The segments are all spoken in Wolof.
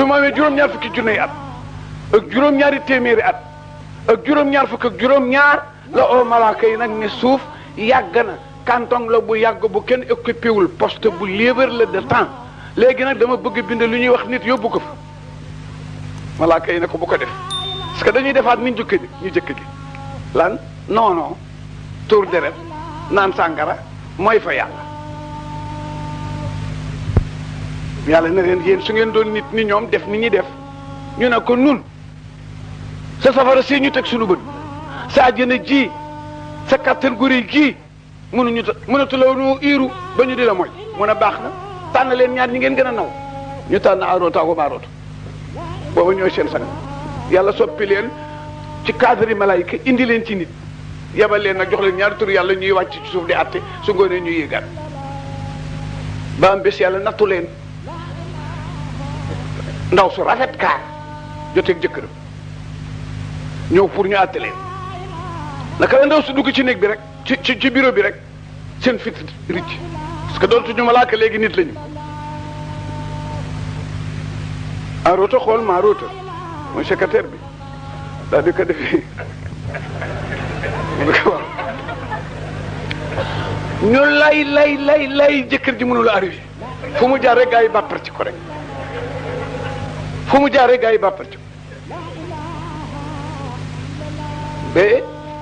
bi ma amee juróom-ñaar fukki junne at ak juróom-ñaari téeméeri at ak juróom-ñaar fukk ak juróom-ñaar la oo malaaka yi nag ne suuf yàgg na canton la bu yàgg bu kenn occupé wul poste bu libre la de temps léegi nag dama bëgg bind lu ñuy wax nit yóbbu ko fa malaaka yi ne ko bu ko def parce que dañuy defaat ni ñu jëkk ji lan non tuur deret naan sàngara mooy fa yàlla na leen yéen su ngeen doon nit ni ñoom def ni ñuy def ñu ne ko nun sa safara si ñu teg suñu bët sa àjjana ji sa kattan gu rëy gii mënatu la nu iiru ba ñu di la mooy mun a baax na tànn leen ñaar ñi ngeen gën a naw ñu tànn Aaroota ak Maaroota booba ñooy seen sang yàlla soppi leen ci cadre yi malaayika indi leen ci nit yebal leen nag jox leen ñaari tur yàlla ñuy wàcc ci suuf di àtte su ngoonee ñuy yéegaat ba am bés yàlla nattu leen ndaw su rafet kaar joteeg jëkkëram ñëw pour ñu àtte leen naka la ndaw su dugg ci néeg bi rek ci bureau bi rek seen fit ricc parce que dootuñu malaaka léegi nit lañu Aaroota xool Maaroota mooy secrétaire bi daal di ko defee mu ko wax ñu lay jëkkër ji mënula arrivé fu mu jaar rek gaa yi bàppar ci ko rek fu mu jaar rek gaa yi bàppar ci ko ba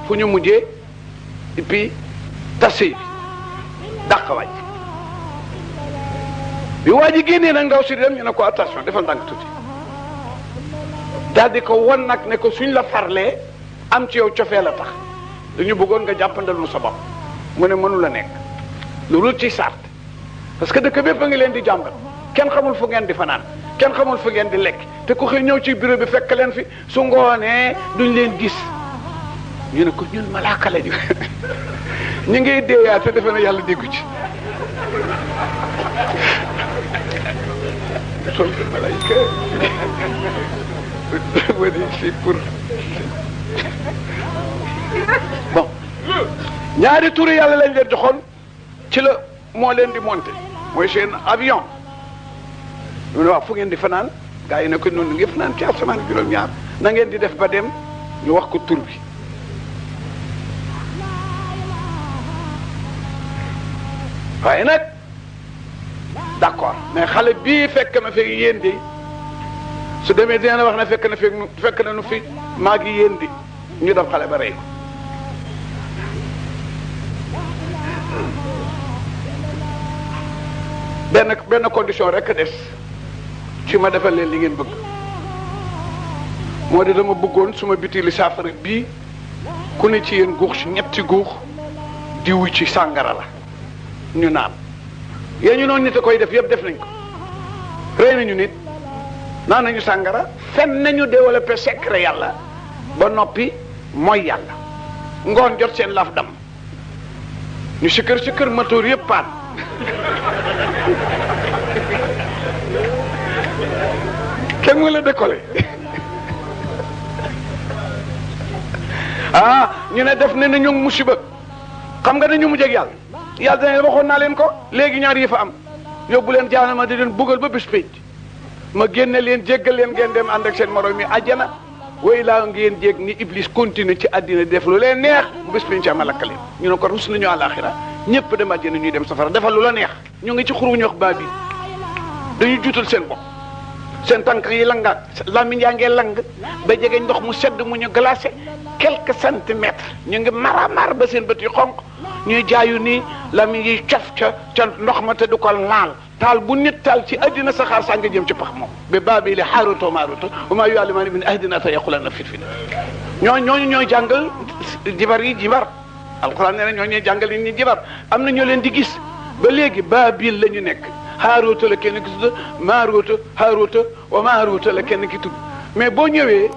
fu ñu mujjee et puis tase bi dàq waaj bi waa ji génnee nag ndaw si dem ñu ne ko attention defal ndànk tuuti daal di ko won nag ne ko suñ la farlee am ci yow cofee la tax dañu bëggoon nga jàppandal nu sa bopp mu ne mënu la nekk loolu ci sart parce que dëkk bépp a ngi leen di jàmbat kenn xamul fu ngeen di fanaan kenn xamul fu ngeen di lekk te ku xëy ñëw ci bureau bi fekk leen fi su ngoonee duñ leen gis ñu ne ko ñun malaaka lañu ñu ngi déeyaa te defe na yàlla déggu ci sol malaayika wadi si pour bon ñaari turi yàlla lañ leen joxoon ci la moo leen di monter mooy seen avion ñu ne wax fu ngeen di fanaan gaa yi ne ko noonu ngi fanaan ci asamaan juróom-ñaar na ngeen di def ba dem ñu wax ko tur bi waaye nag d'accord mais xale bii fekk na fi yéen di su demee dina la wax ne fekk na nu fi maa ngi yéen di ñu def xale ba rey ko benn condition rek des ci ma defal leen li ngeen bëgg moo di dama bëggoon suma biti li saafara bii ku ne ci yéen guux si ñetti guux diwu ci sàngara la ñu naan yéen ñu noonu nit a koy def yëpp def nañ ko rey nañu nit naan nañu sàngara fen nañu développé secret yàlla ba noppi mooy yàlla ngoon jot seen laf dam ñu si kër moteur yëpp paan kenn mu la décollé ñu ne def ne na ñu musiba xam nga dañu mujj ak yàlla dana waxoon naa leen ko léegi ñaar yi fa am yóbbu leen jaanama di leen buggal ba bis pénc ma génne leen jéggal leen ngeen dem ànd ak seen morom mi àjjana way laa ngeen jég ni iblis continue ci àddina def lu leen neex bu bis pénc ma lakk leen ñu ne ko rus nañu àllaaxira ñëpp dem àjjana ñuy dem safara defal lu la neex ñu ngi ci xuru ñu wax baa bi dañuy juutal seen bopp seen tànk yi langaat làmmiñ yaa ngee lang ba jege ndox mu sedd mu ñu glacé quelques centimètres ñu ngi mar ba seen bët yi xonq ñuy jaayu nii làmmiñ yi cof ca ndox ma te du ko laal taal bu nit taal ci addina saxaar saa nga jëm ci pax moom ba baabi li xaaruto maaruto wa maa yu'allimaani min ahadin hattaa yaquulaa fitna ñooñu ñooy jàngal jibar yi jibar alquran nee na ñooñu ñooy jàngal nit ñi jibar am na ñoo leen di gis ba léegi baabil la ñu nekk xaaruto la kenn ki tudd maaruto xaaruto wa maaruto la kenn ki tudd mais boo ñëwee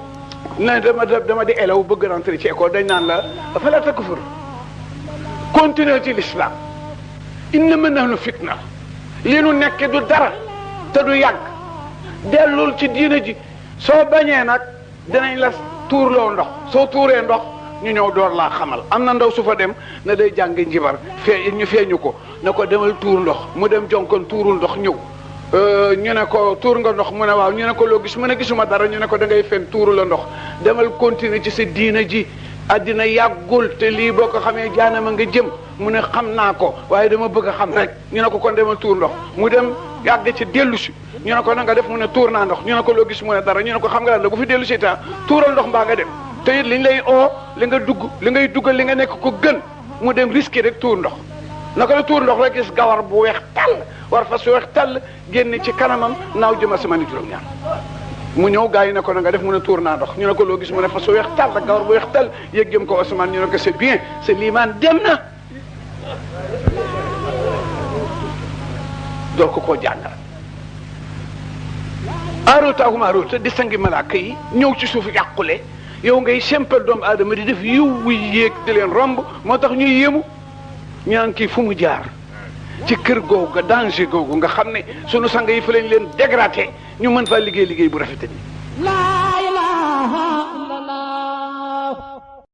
na dama di élève bëgg rentrer ci école dañ naan la fala takfur continuer ci l'islam innama nahnu fitna li nu nekk du dara te du yàgg dellul ci diina ji soo bañee nag dinañ la tuurloo ndox soo tuuree ndox ñu ñëw door laa xamal am na ndaw su fa dem na day jàng njibar ñu feeñu ko na ko demal tuur ndox mu dem jonkon tuurul ndox ñëw ñu ne ko tuur nga ndox mu ne waaw ñu ne ko loo gis mu ne gisuma dara ñu ne ko da ngay fen tuuru la ndox demal continuer ci sa diina ji àddina yàggul te lii boo ko xamee jaanama nga jëm mu ne xam naa ko waaye dama bëgg a xam rek ñu ne ko kon demal tuur ndox mu dem yàgg ci dellu si ñu ne ko na nga def mu ne tuur naa ndox ñu ne ko loo gis mu ne dara ñu ne ko xam nga lan la bu fi dellu si taa tuural ndox mbaa nga dem te it liñ lay oo li nga dugg li ngay duggal li nga nekk ko gën mu dem risqué rek tuur ndox naka la tuur ndox rek gis gawar bu weex tàll war fas weex tàll génn ci kanamam naaw jëm asamaan juróom-ñaar mu ñëw gars yi ne ko na nga def mu ne tuur naa ndox ñu ne ko loo gis mu ne fas weex tàll ak gawar bu weex tàll yëg jëm ko asamaan ñu ne ko c'est bien c'est liimaan dem na doo ko koo jàngal Haaruuta ak Maaruuta di sangi malaaka yi ñëw ci suuf yàqule yow ngay simple doomu aadama di def yiw wuy yéeg di leen romb moo tax ñuy yéemu ñu naan kii fu mu jaar ci kër googu nga danger googu nga xam ne sunu sang yi fa lañ leen dégradé ñu mën faa liggéey bu rafet ni